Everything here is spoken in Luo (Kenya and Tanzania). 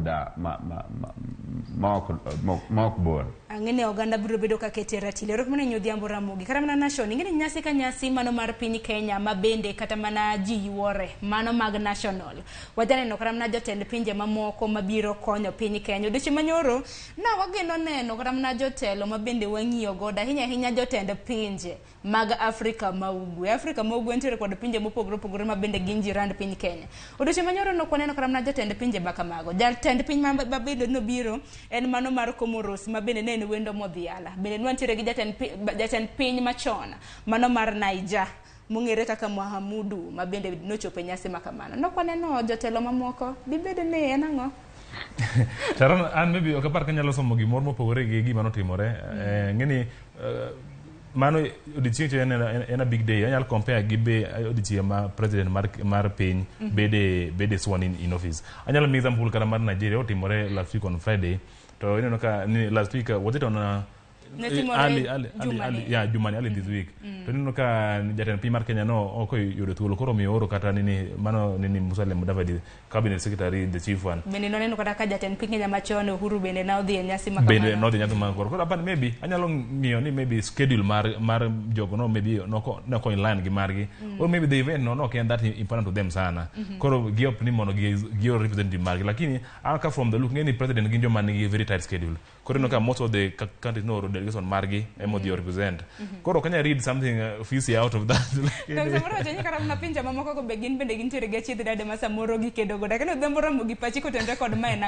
muda ma ok bor. Ang'e ni oganda biro bedo ka kete ratil. Erokamano ahinya, Odhiambo Ramogi. Kata mana Nation, ing'e ni nyasi ka nyasi mano mar piny Kenya ma bende kata mana ji yuore, mano mag national. Wajaneno kata mana jotend pinje mamoko mabiro konyo piny Kenya. Odiochieng' manyoro, na wageno neno kata mana jotelo ma bende wang'iyo godo, ahinya ahinya jotend pinje mag Afrika ma Ugwe. Afrika ma Ugwe nitiere kod pinje mopogore opogore ma bende gin jirand piny Kenya. Odiochieng' manyoro nok waneno kata mana jotend pinje ma kamago. Jatend piny ma bende nobiro en mano mar Comoros ma bende ne en wendo modhiala. Bende nwantiere gi jatend piny machon mano mar Niger mong'ere kaka Mahamudu ma bende nochopo e nyasi ma kamano. Nok waneno jotelo mamoko. Dibed ni en ang'o? Sharon, an maybe ok apar ka anyalo somo gimoro mopogore gi gima notimore. Ng'eni mano odiochieng' cha en a big day. Anyalo compare gi be odiochieng' ma president mar piny bede sworn in office. Anyalo miyi example kata mar Nigeria otimore last week on Friday. To ineno ka ni last week, was it on Ne timore early, juma early, ni. Yeah, jumani, early this week. To ineno ka jatend piny mar Kenya no ok oyudo thuolo, koro omiyo oro kata nini mano nini Musalia Mudavadi, cabinet secretary, the chief one. Bende noneno kata ka jatend piny Kenya machon Uhuru bende ne odhi e nyasi ma bende kamano. Nodhi nyasi mar koro apani maybe anyalo ng'iyo ni maybe schedule mar jogo no maybe noko in line gi margi or maybe the event no nok en that important to them sana, koro gi opt ni mondo gi or representative margi. Lakini an ka from the look, ng'e ni president gin joma nigi very tight schedule, koro ineno ka most of the countries nooro delegation margi ema odhi represent. Koro ok anyal read something fishy out of that. To samoro wacho ni kata mana pinje mamoko go be gin bende gintiere gi achiedh nade ma samoro gikedo godo. Lakini Odhiambo Ramogi, pachi kotenore kod mae nang'o?